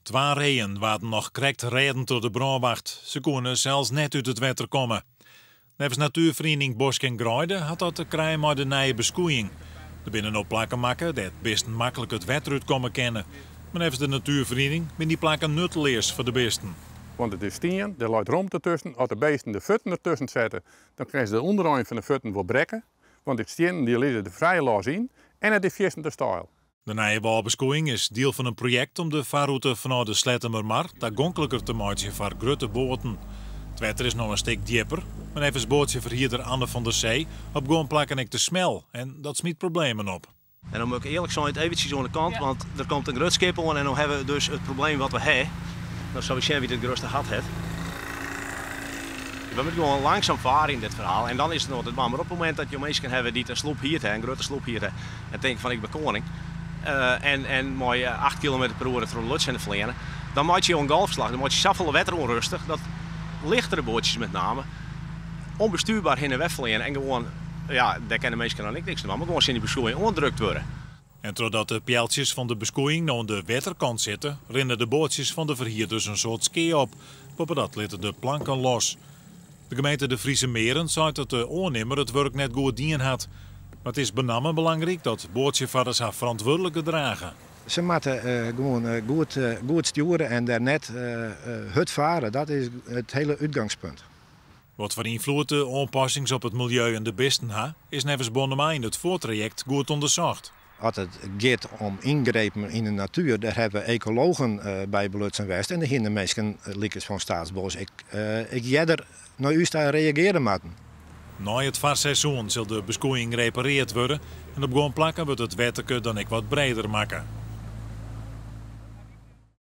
Twa reeën waarden noch krekt rêden troch de brânwacht. Se koene sels net út it wetter komme. Neffens natuerferiening Bosk en Greide hat dat te krijen mei de nije beskoeiïng. Der binne no plakken makke dêr't bisten maklik it wetter útkomme kinne. Mar neffens de natuerferiening binne dy plakken nutteleas foar de bisten. Want it is stien, der leit romte tusken. As de bisten de fuotten dertusken sette, dan kinne se de ûnderein fan de fuotten wol brekke. Want de stiennen dy lizze der frij los yn en it is fierstente steil. De nije wâlbeskoeiïng is diel fan in projekt om de farrûte fanôf de Sleattemermar tagonkliker te meitsjen foar grutte boaten. It wetter is no in stik djipper, mar neffens boatsjeferhierder Anne van der Zee op guon plakken ek te smel en dat smyt problemen op. En dan moat ik earlik sein eventsjes oan de kant, want der komt in grut skip oan en no hawwe we dus it probleem wat we ha. Dan sille we sjen wa't it grutste gat hat. We moatte gewoan langsum farre yn dit ferhaal en dan is it noch te dwaan. Mar op it momint dat jo minsken hawwe dy't in sloep hierd ha, in grutte sloep hierd ha, en tinke fan ik bin koaning en mei 8 kilometer per oere troch de Luts hinne fleane, dan meitsje jo in golfslach. Dan meitsje je safolle wetter ûnrêstich dat lichtere boatsjes met name ûnbestuurber hinne en wer fleane en gewoan, ja, dêr kinne minsken dan ek niks oan dwaan, mar gewoan tsjin dy beskoeiïng oandrukt wurde. En trochdat de pealtsjes fan de beskoeiïng no oan de wetterkant sitte, rinne de boatsjes fan de ferhierders in soad skea op. Boppedat litte de planken los. De gemeente De Friese Meren seit dat de oannimmer it wurk net goed dien hat. Mar it is benammen belangryk dat boatsjefarders har ferantwurdlik gedrage. Se moatte gewoan goed stjoere en dêr net hurd farre. Dat is it hiele útgangspunt. Wat foar ynfloed de oanpassings op it miljeu en de bisten ha, is neffens Bonnema yn it foartrajekt goed ûndersocht. As it giet om yngrepen yn de natuer, dêr hawwe ekologen by belutsen west en dêr hiene de minsken lykas fan Staatsbos ek earder nei ús ta reagearje moatten. Nei it farseizoen sil de beskoeiïng repareard wurde en op guon plakken wurdt it wetterke dan ek wat breder makke.